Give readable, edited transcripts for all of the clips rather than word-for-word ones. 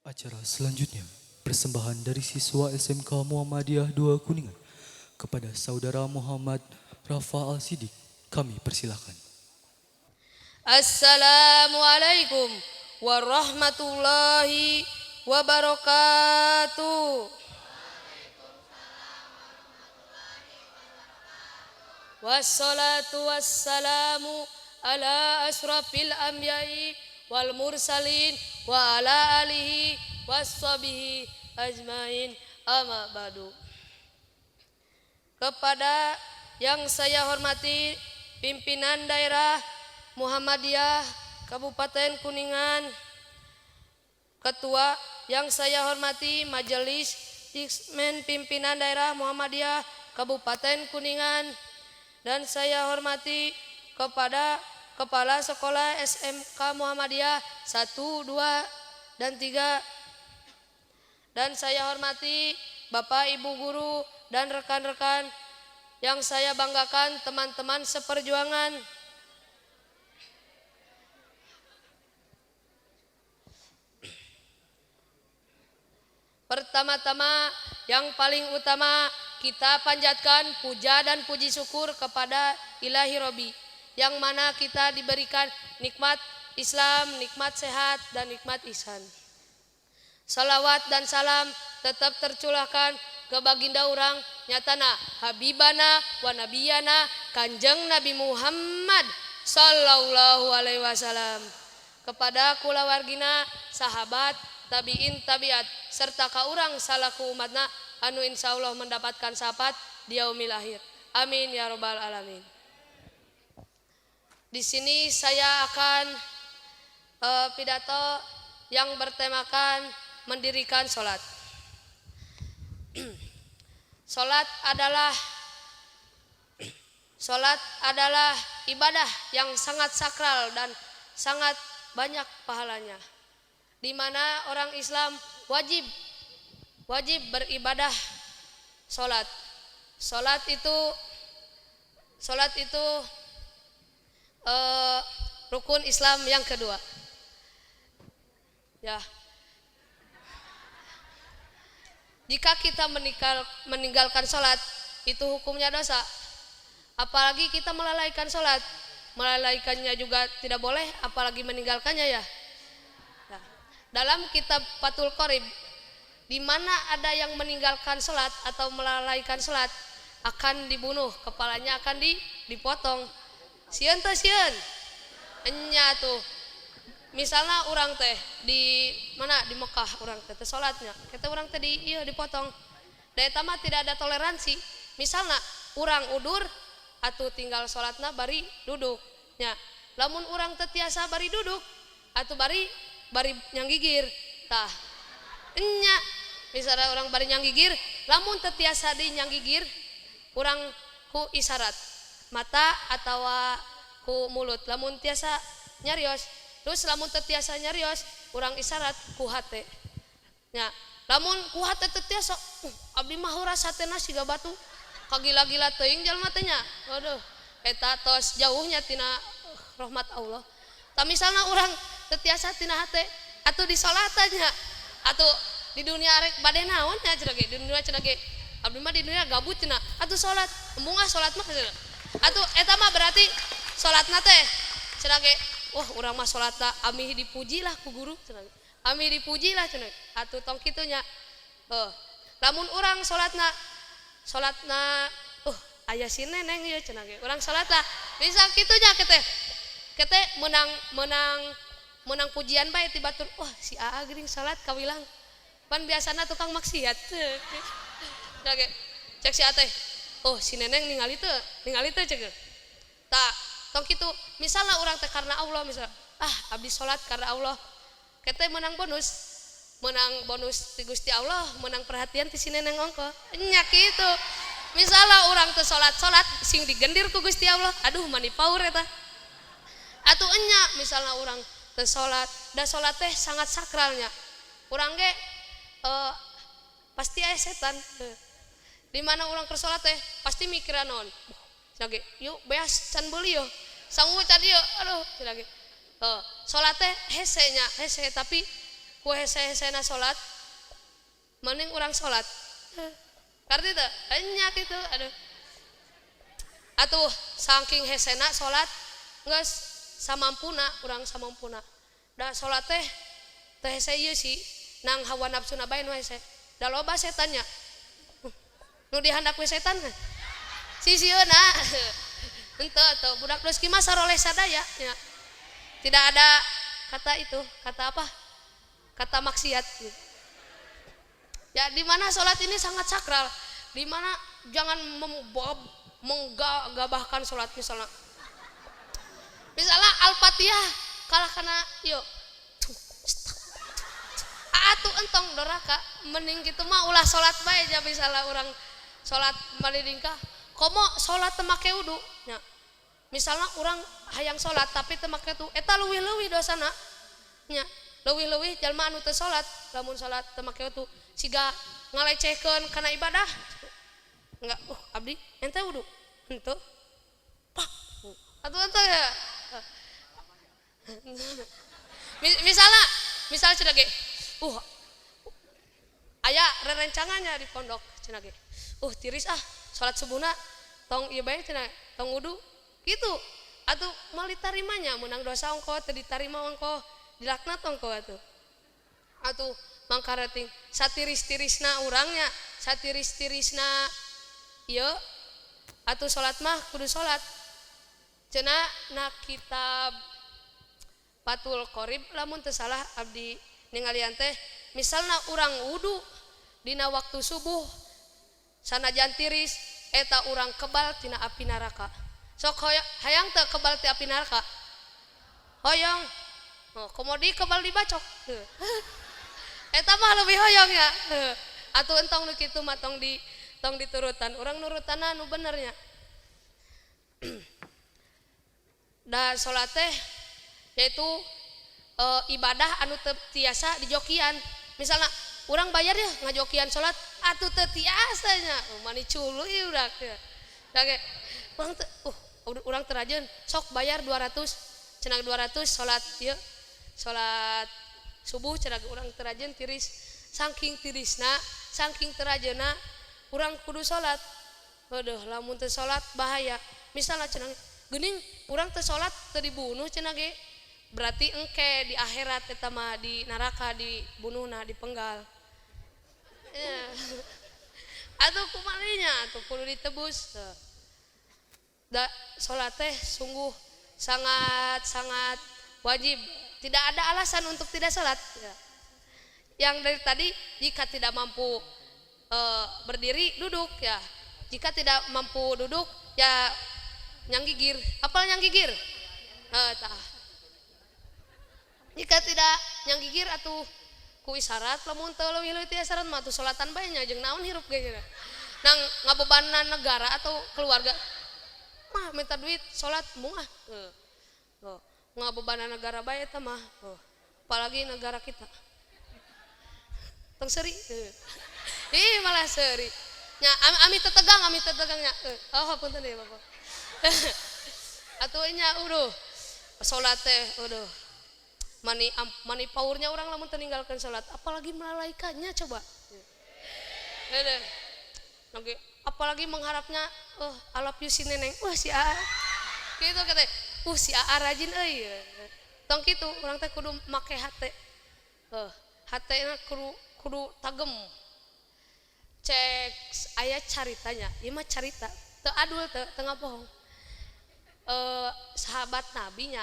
Acara selanjutnya, persembahan dari siswa SMK Muhammadiyah 2 Kuningan kepada Saudara Muhammad Rafa Al-Sidik, kami persilakan. Assalamualaikum warahmatullahi wabarakatuh. Wassalatu wassalamu ala asrafil anbiya'i wal mursalin wa ala alihi washabihi ajmain, amma ba'du. Kepada yang saya hormati pimpinan daerah Muhammadiyah Kabupaten Kuningan, ketua yang saya hormati Majelis Dikmen Pimpinan Daerah Muhammadiyah Kabupaten Kuningan, dan saya hormati kepada Kepala Sekolah SMK Muhammadiyah 1, 2, dan 3, dan saya hormati Bapak Ibu guru dan rekan-rekan yang saya banggakan, teman-teman seperjuangan. Pertama-tama yang paling utama, kita panjatkan puja dan puji syukur kepada Ilahi Robi, yang mana kita diberikan nikmat Islam, nikmat sehat, dan nikmat ihsan. Salawat dan salam tetap tercurahkan ke baginda urang nyatana Habibana wa Nabiyana Kanjeng Nabi Muhammad sallallahu alaihi wasallam, kepada kulawargina, sahabat, tabiin, tabiat, serta ka urang salaku umatna anu insyaallah mendapatkan syafaat di yaumil akhir. Amin ya robbal alamin. Di sini saya akan pidato yang bertemakan mendirikan sholat. Sholat adalah ibadah yang sangat sakral dan sangat banyak pahalanya, di mana orang Islam wajib beribadah sholat. Sholat itu rukun Islam yang kedua. Ya. Jika kita meninggalkan sholat, itu hukumnya dosa. Apalagi kita melalaikan sholat, melalaikannya juga tidak boleh, apalagi meninggalkannya ya. Nah, dalam kitab Fathul Qorib, di mana ada yang meninggalkan sholat atau melalaikan sholat, akan dibunuh, kepalanya akan dipotong. Sieun teh sieun. Enya tuh. Misalnya orang teh di mana, di Mekah orang teh sholatnya, kita orang teh di iya dipotong. Da eta mah tidak ada toleransi. Misalnya orang udur atau tinggal sholatna bari duduk nya. Lamun urang teh tiasa bari duduk atau bari nyanggigir tah. Enya misalnya orang bari nyanggigir, lamun teu tiasa di nyanggigir, urang ku isyarat mata atau ku mulut. Lamun tiasa nyarios, terus lamun teu tiasa nyarios, urang isyarat ku hate nya. Lamun ku hate teu tiasa, abdi mah horas hatena siga batu, kagila-gila teuing jalma teh nya. Waduh, eta tos jauhnya tina rahmat Allah. Tah misalna urang teu tiasa tina hate atuh di salatan nya, atuh di dunia arek bade naon nya cenah ge, di dunia cenah ge abdi mah di dunia gabut cenah, atuh salat embung ah salat mah cenah. Atuh eta mah berarti salatna teh cenah ge, wah urang mah salatna amih dipuji lah ku guru cenah, amih dipuji lah cenah. Atuh tong kitu nya. Heuh, lamun urang salatna aya si neneng ieu cenah ge, urang salat lah bisa kitu nya. Kete menang pujian bae ti batur, wah si Aa geuning salat kawilang, pan biasana tukang maksiat. Cek cek si Aa teh, oh si neneng ningali teu cek. Tah tong kitu, misalna urang teh karena Allah, misal ah abdi salat karena Allah, kete menang bonus ti Gusti Allah, menang perhatian ti si neneng ongko nya kitu. Misalna urang teh salat-salat sing digendir ku Gusti Allah, aduh mani paur eta. Atuh enya misalna urang teu salat, da salat teh sangat sakralnya. Urang ge pasti aya setan. Di mana urang keur salat teh pasti mikiran naon? Cenah ge, yuk beas can beuli yeuh. Sangu can ieu, aduh cenah ge. Salat teh hese nya, hese tapi Ku hese-hesena salat mending urang salat. Ngarti teu? Enya kitu aduh. Atuh saking hesena salat geus samampuna urang samampuna. Da salat teh teh hese ieu sih nang hawa nafsuna bae nu hese. Da loba setannya. Nu dihandap we setan kan. Sisieuna. Henteu atuh budak Duski mah saroleh sadaya nya. Tidak ada kata itu, kata apa? Kata maksiat. Ya, di mana sholat ini sangat sakral, di mana jangan menggabahkan sholat misalnya. Misalnya Al-Fatihah kalah kana yuk. Atuh entong doraka, mending kitu mah ulah sholat bae ja misalnya urang sholat malidingkah. Komo sholat teu make wudu nya. Misalnya urang hayang sholat tapi teu make wudu, eta leuwih-leuwih dosana nya. Leuwih-leuwih jalma anu teu salat, lamun salat teu make wudu siga ngalecehkeun kana ibadah. Enggak, abdi ente wudu. Henteu. Pak. Atuh ente ya. Misalnya, misalnya cenah ge, aya rerencangannya di pondok cenah ge. Tiris ah, salat subuhna tong ieu bae cenah, tong wudu. Gitu. Atuh moal ditarimanya meunang dosa ongko teu ditarima ongko dilaknat ongko atuh. Atuh mangkarating satiris-tirisna urangnya, satiris-tirisna ieu atuh salat mah kudu salat. Cenah na kitab Fathul Qorib lamun teu salah abdi ningalian teh misalna urang wudu dina waktu subuh sanajan tiris eta urang kebal tina api neraka. Sok hayang teu kebal ti api neraka? Hoyong. Oh, komodi kebal dibacok. Eta mah lebih hoyong ya. Atuh entong nu kitu mah tong di tong diturutan. Urang nurutanna nu benernya. Da salat teh yaitu ibadah anu teu tiasa dijokian. Misalna urang bayar ya ngajokian salat atuh teu tiasa nya. Mani culu ieu urang teh. Kage urang teu urang teu rajin sok bayar 200 cenah 200 salat ieu salat subuh cenah urang teu rajin tiris saking tirisna saking teu rajinna urang kudu salat. Aduh lamun teu salat bahaya. Misalna cenah geuning urang teu salat teu dibunuh cenah ge berarti engke di akhirat eta mah di neraka dibunuhna dipenggal. Ya. Atuh kumalinya atuh kudu ditebus. Da salat teh sungguh sangat-sangat wajib. Tidak ada alasan untuk tidak salat. Ya. Yang dari tadi jika tidak mampu berdiri duduk ya. Jika tidak mampu duduk ya nyanggigir. Apal nyanggigir? Tah. Jika tidak nyanggigir atuh ku isyarat lamun teu leuwih-leuwih ti isyarat mah atuh salatan bae nya jeung naon hirup ge nya. Nang ngabebanan negara atau keluarga mah minta duit salat mung ah. Oh, ngabebanan negara bae eta mah. Oh, apalagi negara kita. Tong seuri. Ih malah seuri. Nya ami tetegang nya. Oh hapunten ya Bapak. Atuh nya uduh salat teh uduh. Mani mani paurnya orang lamun meninggalkan salat apalagi melalaikannya coba. Aduh. Oke, apalagi mengharapnya I love you si neneng. Wah si AA. Gitu kata. Si AA rajin euy. Tong kitu urang teh kudu make hate. Hatena kudu tagem. Cek aya caritanya, ieu mah carita. Teu adul teu teu ngabohong. Sahabat Nabi nya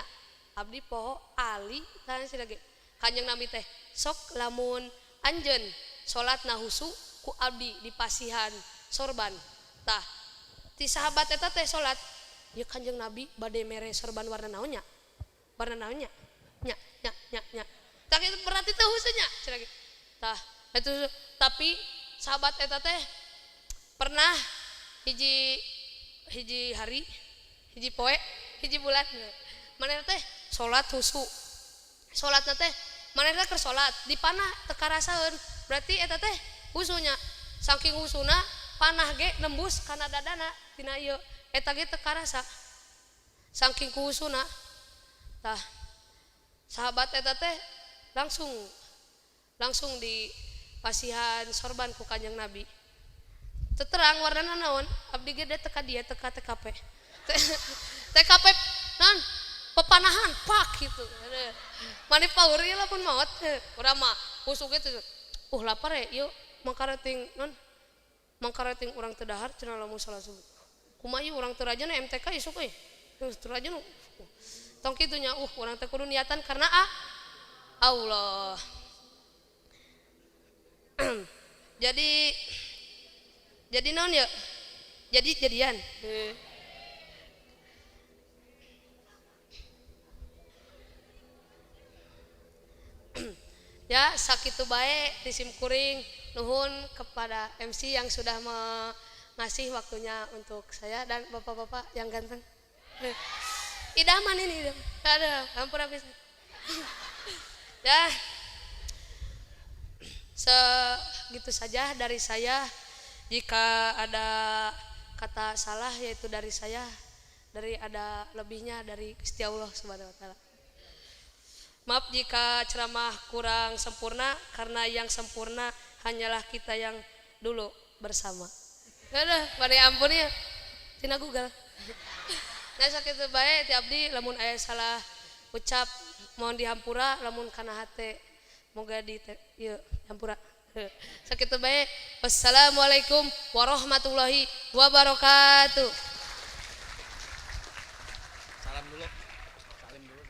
abdi poho Ali tah cenah ge. Kanjeng Nabi teh sok lamun anjeun salatna husu ku abdi dipasihan sorban. Tah ti sahabat eta teh salat ieu Kanjeng Nabi bade mere sorban warna naon nya? Warna naon nya? Nya nya nya nya. Tah itu berarti teh husunya cenah ge. Tah itu tapi sahabat eta teh pernah hiji hiji hari hiji poe hiji bulan manehna teh salat husu. Salatna teh manehna keur salat dipanah teu karasaeun berarti eta teh husunya. Saking husuna panah ge nembus kana dadana tina ieu eta ge teu karasa. Saking kuhusuna. Tah sahabat eta teh langsung Langsung di pasihan sorban ku Kanjeng Nabi. Teu terang warnana naon, abdi ge teka dia teka TKP. TKP naon? Pepanahan pak gitu. Mani paur ieu lamun maot. Urang mah usuk gitu. Lapar ya, yuk mangkarating non. Mangkarating urang teu dahar cenah lamun salat subuh. Kumaha ieu urang teu rajin MTK isuk euy. Teu rajin. Tong kitu nya, urang teh kudu niatan karena Allah. Jadi naon ya? Jadi jadian. Ya, sakitu bae di sim kuring, nuhun kepada MC yang sudah mengasih waktunya untuk saya dan bapak-bapak yang ganteng. Idaman ini, idam. Ada, ampun habis. Ya. Segitu saja dari saya. Jika ada kata salah yaitu dari saya, dari ada lebihnya dari Gusti Allah Subhanahu wa taala. Maaf jika ceramah kurang sempurna, karena yang sempurna hanyalah kita yang dulu bersama. Aduh, pada ampun ya. Tina Google. Nah, sakitu bae ti abdi, lamun aya salah ucap mohon dihampura, lamun kana hate moga di ieu hampura. Sakitu bae. Wassalamualaikum warahmatullahi wabarakatuh. Salam dulu. Salim dulu.